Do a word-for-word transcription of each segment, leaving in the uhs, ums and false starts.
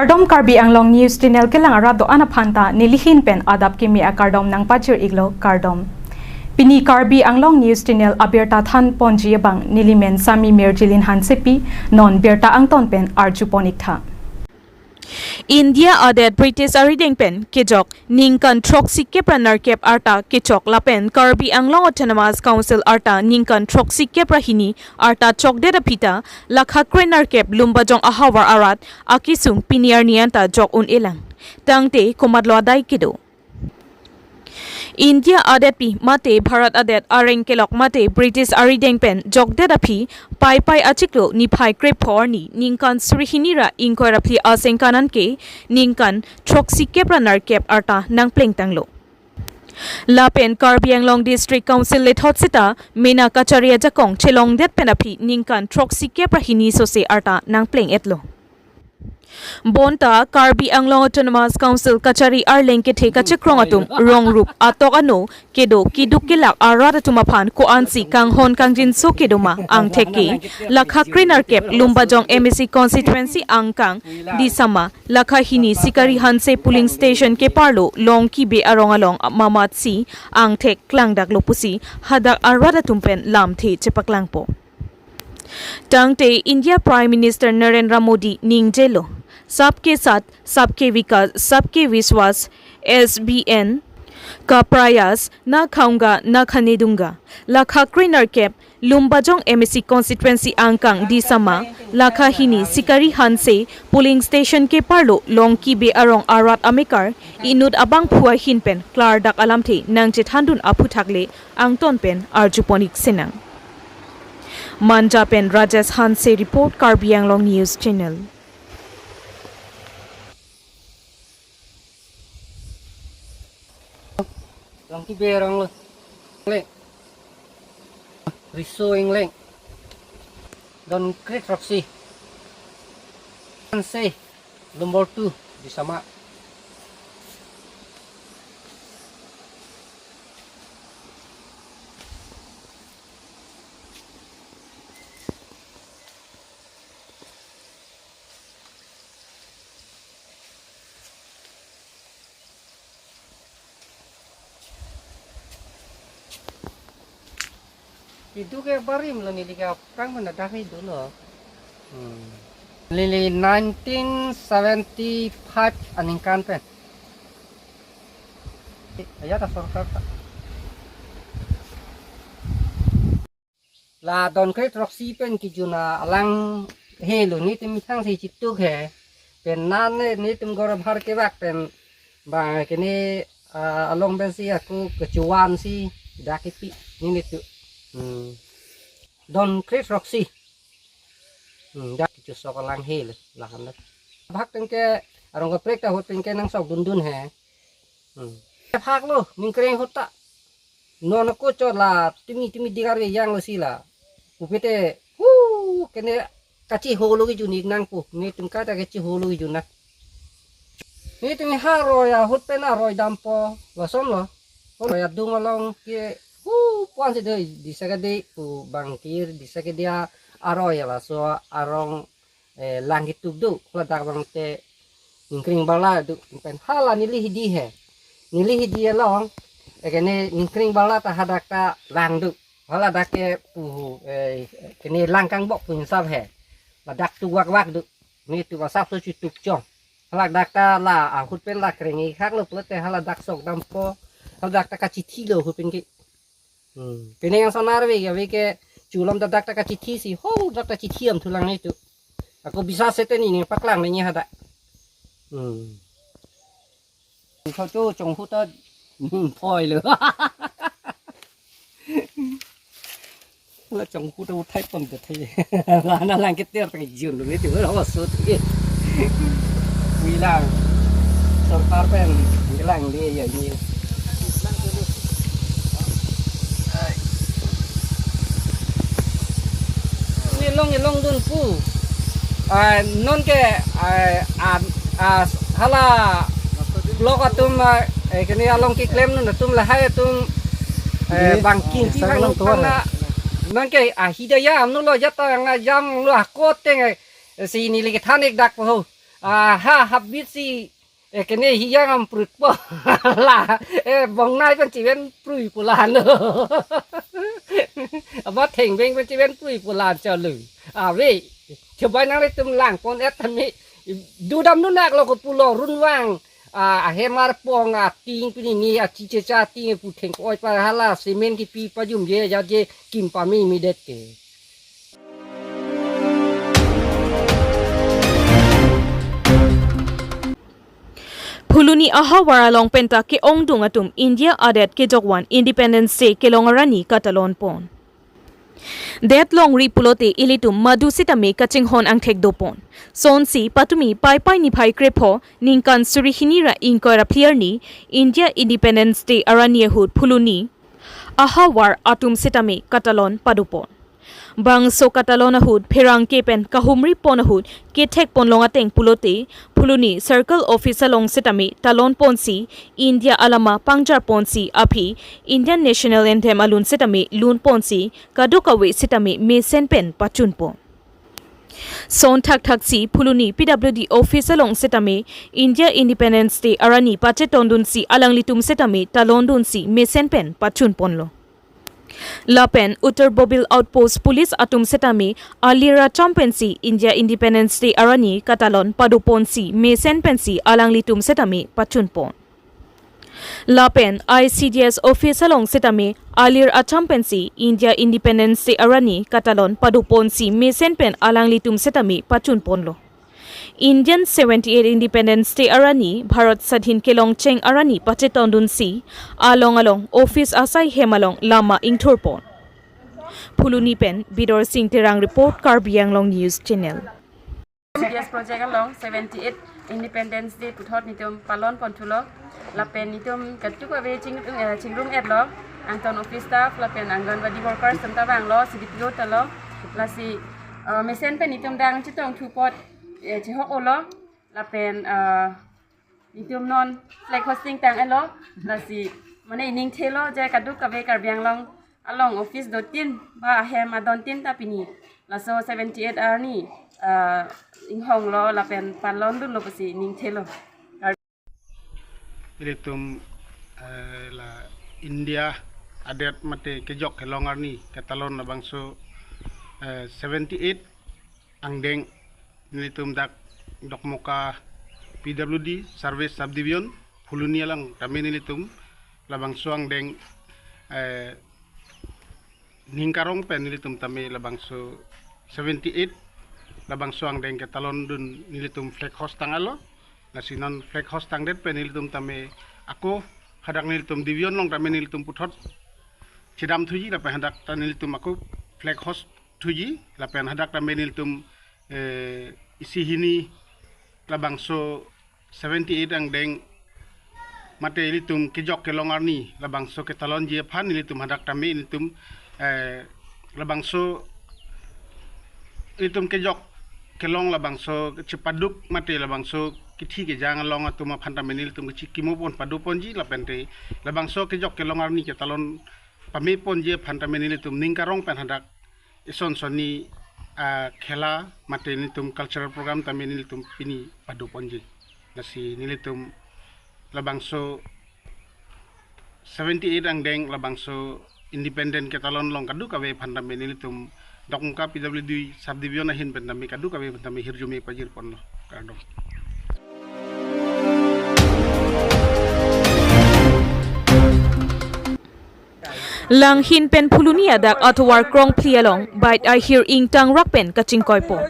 Kardom, Karbi Anglong News Channel kelang arat do-an aphanta nelihin pen adap kimi akardom nangpajir-iklo, kardom. Pini Karbi Anglong News Channel abirta thanponji abang nelimen Sami Mirjilin Hansepi, non birta angton pen arjupon-iktha. India adet British arideng pen kejok ningkan throksi kep ra nerkep arta kechok lapen Karbi Anglong Autonomous Council arta ningkan throksi kep ra hini arta chokdet aphi ta lakha kre nerkep Lumbajong ahavar arat akesung pini arni anta jok un-elang. Tangte komatlo adai kedo? India adetpi mate Bharat adet areng kelok mate British arideng pen jokdet aphi Paipai achiklo niphai krepho arni ningkan suri hini ra ingkoi ra phli asengkan anke ningkan throksi kep ra nerkep arta nangplengtanglo. Lapen Karbi Anglong District Council lethot seta mena kachari ajakong chelongdet pen aphi ningkan throksi kep ra hini sose arta nangpleng-etlo. Bonta Karbi Anglong Autonomous Council kachari arleng kethe kachekrong atum rong rup atok ano kedo keduk kelak arat atum aphan ko-ansi kanghon kangjinso kedo ma angthek ke lakha kre nerkep Lumbajong M A C constituency angkang Disama, lakha hini Sikari Hanse polling station keparlo Longkibe arong along mamatsi angthek klangdaklo pusi hadak arat atum pen lamthe chepaklangpo. Tangte India Prime Minister Narendra Modi ningjelo, "Sabke saath, sabke vikas, sabke vishwas, S B N ka prayas na khaunga na khane dunga." Lakha kre nerkep Lumbajong M A C constituency angkang Disama, lakha hini Sikari Hanse polling station keparlo Longkibe arong arat amekar inut abangphu ahin pen klardak alamthe nangchethandun aphuthak le angton pen arjupon-ik sinang. Manja pen Rajesh Hanse report, Karbi Anglong News Channel. Longkibe arong lo. Ingleng. Riso Ingleng. Don kre throksi. Hanse. Lumbor tu Disama. Keduk ke barim lo, neli ke aphrang mana dak kedo lo. Hmm. Neli nineteen seventy-five aningkan pen. Eh, ya ta sorkar ta. La don kre throksi pen kejun alang he lo, netum methang si chituk he. Pen nan ne, netum gor bhar kevak pen ba kene, ah, along pensi ako kechuan si dak kepi ni netu. Hmm. Don kre throksi. Hmm, dak kechusok alang he lo, lahan lo. Bhak pen ke arong kaprek ta ahut pen ke nangsok dundun he. Hmm. Phak lo, ningkreng ahut ta. Non ako chot la, timi timi digar ve yang lo si la. Pupe te, hu, kene kachiho lo kejun-ik nang pu. Netum kaita kachiho lo kejun nang. Netum haroi ahut pen aroi dampo, lason lo. Aroi adung along ke, hu, puan si dei, disa kede, pu bangkir, disa kede aroi laso arong, eh, lang ketup do, ladak abang te ningkreng barla do, pen hala neli hidi he. Neli hidi along, eh, kene ningkreng barla ta hadak ta lang do. Haladak ke pu, eh, kene lang kangbok pu insap he. Ladak tu wak wak do. Netum asap so chutuk chong. Haladak ta la ahut pen la kreng-ik hak lo pulote haladak sok dampo. Haladak ta kachithi lo ahut pen ke. Hmm. Pine yang sonar ve ya ve ke chulom ta dak ta kachithi si ho dak ta chithi am thulang netu. Ako bisa sete ni ne paklang ne hadak. Hmm. Kho cho chong hu ta, hmm, phoi lo. La chong hu ta uthai pon ta thai. La na lang keter tang jun lo netu lo so tu ke. Bilang. Sorkar pen bilang dia ya ni. Ni long, ni long dun pu. Ah, non ke, ah, ah, ah, hala block atum, ah, eh, kene along keklem non atum lahai atum, eh, bangkin ti sang bang tuar na. Non ke, ah, hidaya amnu lo jata nga jam lo akot teng, eh, si neli kethan-ik dak po ho. Aha, habit si, eh, kene hiyang amprut po. La, eh, bongnai pen chiven prui pulan. Aba thengbeng pen chiven prui pulan chalu. Ave, chobai nanglitum langpon et tame. Dudam nunak lo ko pulo runvang. Ah, ahem arpong ating pini ni achichecha ating pu thengko-oi pa hala cement kipi pajum je ja je kim pame immediate ke. Phuloni ahavar along penta ke-ongdung atum India adet kejokvan Independence Day kelong arni katalon pon. Det longri pulote ilitum madu sitame kachinghon angthek dopon. Sonsi patumi Paipai niphai krepho ningkan suri hini ra ingkoi ra phli arni India Independence Day arni ahut Phuloni ahavar atum sitame katalon padopon. Bangso katalon ahut pherangke pen kahumri pon ahut kethek pon long ateng pulote Phuloni Circle Office along sitame talon ponsi India alama pangjar ponsi aphi Indian National Anthem alun sitame lun ponsi kadokave sitame mesen pen pachun pon. Son thakthak si Phuloni P W D Office along sitame India Independence Day arni pachetondunsi alanglitum sitame talondunsi mesen pen pachun ponlo. Lapen Uttar Bobil Outpost Police atum sitame alir acham pensi India Independence Day arni katalon padoponsi mesen pensi alanglitum sitame pachun pon. Lapen I C D S Office along sitame alir acham pensi India Independence Day arni katalon padoponsi mesen pen alanglitum sitame pachun ponlo. Indian seventy-eight Independence Day arni Bharat Sadhin kelong cheng arni pachetondunsi along along office asai hem along lama ingthur pon. Phuloni pen Bidor Singh Terang report, Karbi Anglong News Channel. C D S project along seventy-eight Independence Day puthot nitum palon ponthulo. Lapen nitum kadokave ching, eh, chingrum etlo. Angton office staff lapen Anganwadi workers atum ta vanglo, C D P O ta lo. Lasi, eh, mesen pen nitum dang chetongthu apot, eh, chehok-olo. Lapen, eh, nitum non flag hosting tang-etlo. Lasi mane ningthelo je kadokave Karbi Anglong along office dotin ba ahem adontin ta pini laso seventy-eight arni, eh, inghonglo lapen palondunlo pusi ningthelo. Ilitum, eh, la India adet mate kejok kelong arni katalon labangso, eh, seventy-eight angdeng nelitum dak Dokmoka P W D Service Subdivision Phuloni along tame nelitum labangso angdeng, eh, ning karong pen nelitum tame labangso seventy-eight labangso angdeng ketalondun nelitum flag hoist tang-etlo. Lasi non flag hoist tangdet pen nelitum tame ako hadak nelitum division along tame nelitum puthot chedamthuji lapen hadak ta nelitum ako flag hoist thuji lapen hadak tame nelitum, eh, isi hini labangso seventy-eight angdeng mate ilitum kejok kelong arni labangso ketalonji aphan ilitum hadak tame ilitum, eh, labangso ilitum kejok kelong labangso chepaduk mate labangso kithi kejang along atum aphan tame nelitum kachikimo pon padoponji lapen te labangso kejok kelong arni ketalon pameponji aphan tame nelitum ning karong pen hadak ison sonni, ah, khela mate nelitum cultural program tame nelitum pini padoponji. Lasi nelitum labangso seventy-eight angdeng labangso independent ketalon along kadokave aphan tame nelitum Dokmoka P W D Subdivision ahin pen tame kadokave aphan tame hirjume pajir ponlo. Kardom. Langhin pen Phuloni adak atovar krongphli along bait ahir ingtangrak pen kachingkoi pon.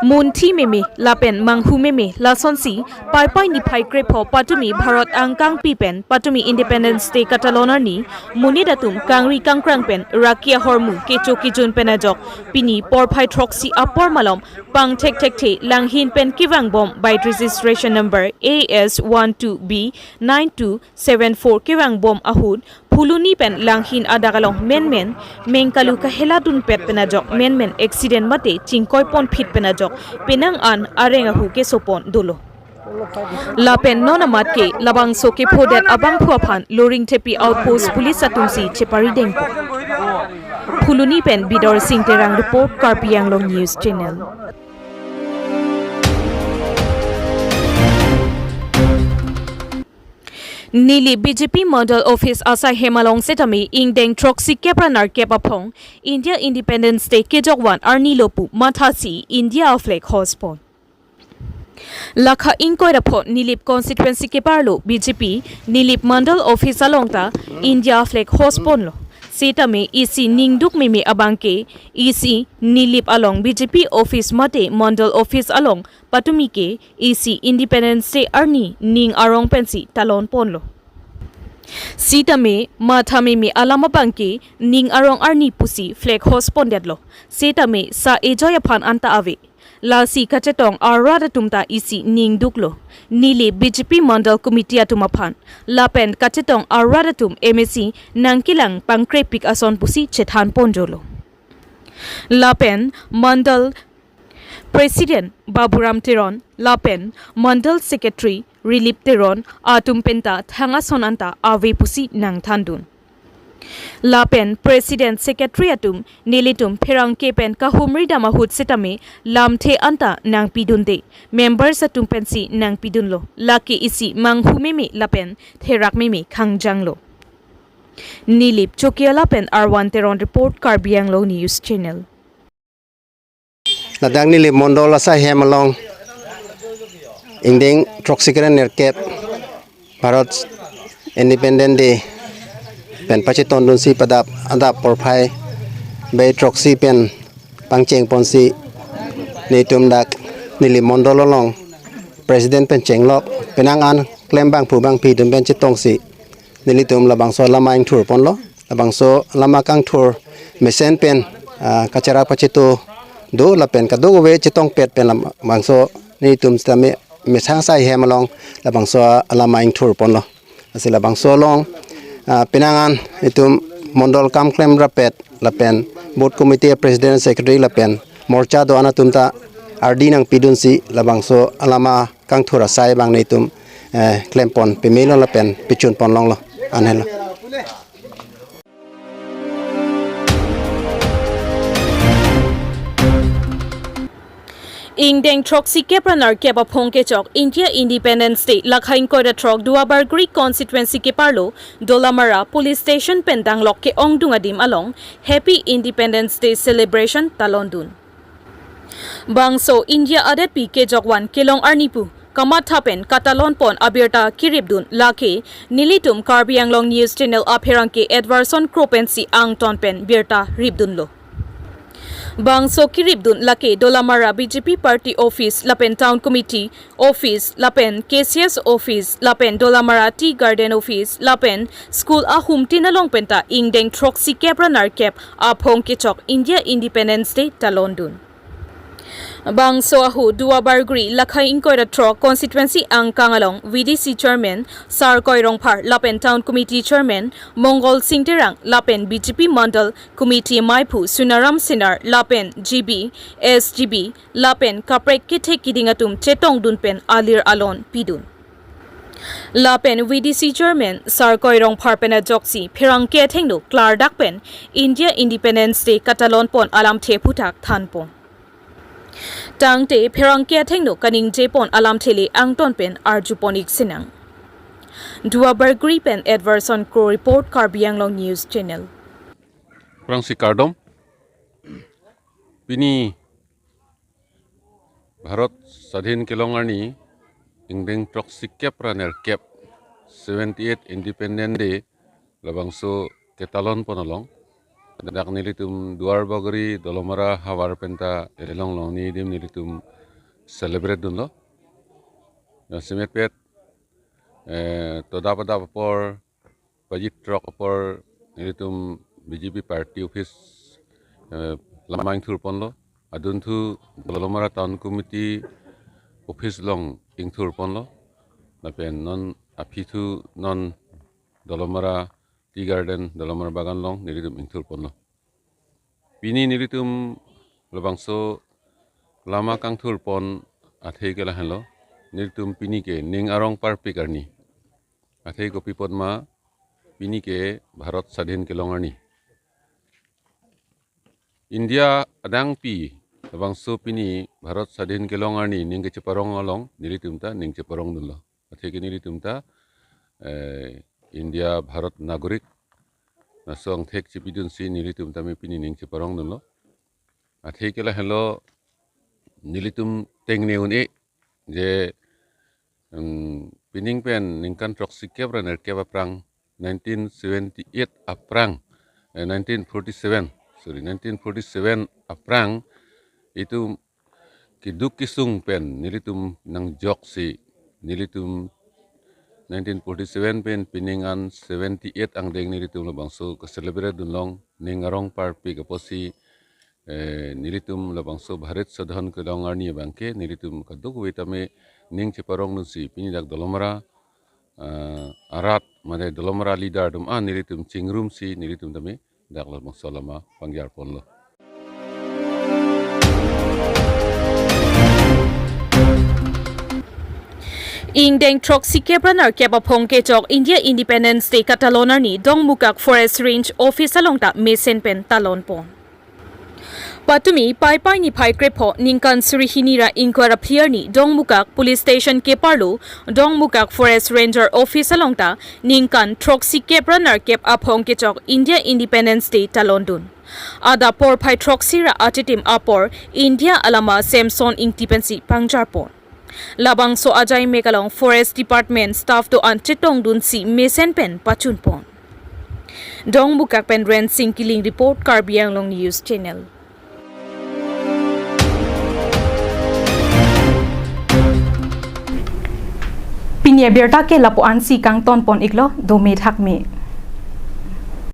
Munthi meme lapen manghu meme lasonsi Paipai niphai krepho patumi Bharat angkangpi pen patumi Independence Day katalon arni monit atum kangri kangkrang pen raki ahormu kecho kejun pen ajok pini porphai throksi apor malom pangthekthekthe langhin pen kevangbom bait registration number A S one two B nine two seven four kevangbom ahut Phuloni pen Langhin adak along menmen mengkalu kaheladunpet pen ajok menmen accident mate chingkoi ponphit pen ajok penang an areng ahu kesopon dolo. Lapen non amat ke labangso kephodet abangphu aphan Loringthepi Outpost Police atumsi cheparidengpo. Phuloni pen Bidor Singh Terang report, Karbi Anglong News Channel. Nilip B J P Mandal Office asai hem along setame ingdeng throksi kep ra nerkep aphong India Independence Day kejokvan arni lo pu mathasi India a flag host pon. Lakha ingkoi ra pho Nilip constituency keparlo B J P Nilip Mandal Office along ta India flag host ponlo. Setame isi ningduk meme abang ke isi Nilip along B J P office mate Mandal office along patumi ke isi Independence Day arni ning arong pensi talon ponlo. Setame matha meme alam abang ke ning arong arni pusi flag host pondetlo. Setame sa ejoi aphan anta ave. Lasi kachetong arat atum ta isi ningduklo. Nilip B J P Mandal Committee atum aphan lapen kachetong arat atum M A C nangkelang pangkrepik ason pusi chethan pondolo. Lapen Mandal President Baburam Teron lapen Mandal Secretary Rilip Teron atum penta thang ason anta ave pusi nangthandun. Lapen President Secretary atum nelitum pherangke pen kahumri dam ahut setame lamthe anta nangpidunde, members atum pensi nangpidunlo. Lake isi manghu meme lapen therak meme khangjanglo. Nilip Chokiala pen Arwan Teron report, Karbi Anglong News Channel. Ladak Nilip Mandal asai hem along ingdeng throksi kep ra nerkep Bharat Independent Day pen pachetondunsi padap adap porphai bai throksi pen pangcheng ponsi nelitum dak Nilip Mandal along President pen chenglok penang an klem bangphu bangphi atum pen chetongsi nelitum labangso lama ingthur ponlo. Labangso lama kangthur mesen pen, ah, kachara pachetu do lapen kadokave chetongpet pen labangso nelitum setame mesang asai hem along labangso lama ingthur ponlo. Lasi labangso along, ah, penang an itum Mandal kam klem rapet lapen Booth Committee President, Secretary lapen morcha do-an atum ta ardi nangpidunsi labangso lama kangthur asai abang nelitum, eh, klem pon pemelo lapen pechun pon longlo, anhelo. Ingdeng throksi kep ra nerkep aphong kechok India Independence Day lakha ingkoi ra throk Duarbagori constituency keparlo Dolamara Police Station pen danglok ke-ongdung adim along Happy Independence Day celebration talondun. Bangso India adetpi kejokvan kelong arni pu kamatha pen katalon pon abirta keripdun, lake nelitum Karbi Anglong News Channel apherangke Edwardson Kro pensi angton pen birta ripdunlo. Bangso keripdun lake Dolamara B J P Party Office lapen Town Committee Office lapen K C S Office lapen Dolamara Tea Garden Office lapen school ahumtin along penta ingdeng throksi kep ra nerkep aphong kechok India Independence Day talondun. Bangso ahu Duarbagori lakha ingkoi ra throk constituency angkang along V D C Chairman Sarkoi Rongphar lapen Town Committee Chairman Mongol Sing Terang lapen B J P Mandal Committee maiphu Sunaram Senar lapen G B, S G B lapen kaprek kethek kiding atum chetongdun pen alir alon pidun. Lapen V D C Chairman Sarkoi Rongphar pen ajoksi pherangke athengno klardak pen India Independence Day katalon pon alamthe aphuthak than pon. Tangte pherangke athengno kaningje pon alamthe le angton pen arju pon ik sinang. Duarbagori pen Edwardson Kro report, Karbi Anglong News Channel. Aphrangsi kardom. Pini Bharat Sadhin kelong arni ingdeng throksi kep ra nerkep, seventy-eight Independent Day labangso ketalon pon along dak nelitum Duarbagori Dolamara havar penta elong long nidim nelitum celebrate dunlo. Jasemet pet, eh, todap adap apor, pajit throk apor nelitum B J P Party Office, eh, lama ingthur ponlo. Adunthu Dolamara Town Committee Office along ingthur ponlo. Lapen non aphi thu non Dolamara Tea Garden, Dolamara Bagan along nelitum ingthur ponlo. Pini nelitum labangso lama kangthur pon athe ke lahenlo. Nelitum pini ke ning arong parpik arni. Athe kopi apot ma, pini ke Bharat Sadhin kelong arni. India adangpi labangso pini Bharat Sadhin kelong arni ning kecheparong along nelitum ta ning cheparong dunlo. Athe ke nelitum ta eh, India Bharat Nagorik, laso angthek chipidunsi nelitum tame pini ning cheparongdunlo. Athe ke lahelo nelitum tengne un-e je, em, pining pen ningkan throksi kep ra nerkep aphrang, nineteen seventy-eight aphrang, eh, nineteen forty-seven, sorry, nineteen forty-seven aphrang itum keduk kesung pen nelitum nangjoksi, nelitum nineteen forty-seven pen pining an seventy-eight angdeng nelitum labangso ke-celebrate dunlong, ning arong parpik apotsi, eh, nelitum labangso Bharat Sadhan kedong arni abangke nelitum kadokave tame ning cheparongdunsi pini dak Dolamara, eh, arat mane Dolamara leader atum an nelitum chingrumsi nelitum tame dak labangso alama pangjarponlo. Ingdeng throksi kep ra nerkep aphong kechok India Independence Day katalon arni Dongmukak Forest Range Office along ta mesen pen talonpon. Patumi Paipai niphai krepho ningkan suri hini ra ingkoi ra phli arni Dongmukak Police Station keparlo Dongmukak Forest Ranger Office along ta ningkan throksi kep ra nerkep aphong kechok India Independence Day talondun. Adap porphai throksi ra achitim apor India alama Samson Ingti pensi pangjarpon. Labangso ajaimek along Forest Department staff do-an chetongdunsi mesen pen pachunpon. Dongmukak pen Rensing Killing report, Karbi Anglong News Channel. Pini abirta ke lapu-ansi kangtonpon iklo, dome thakme.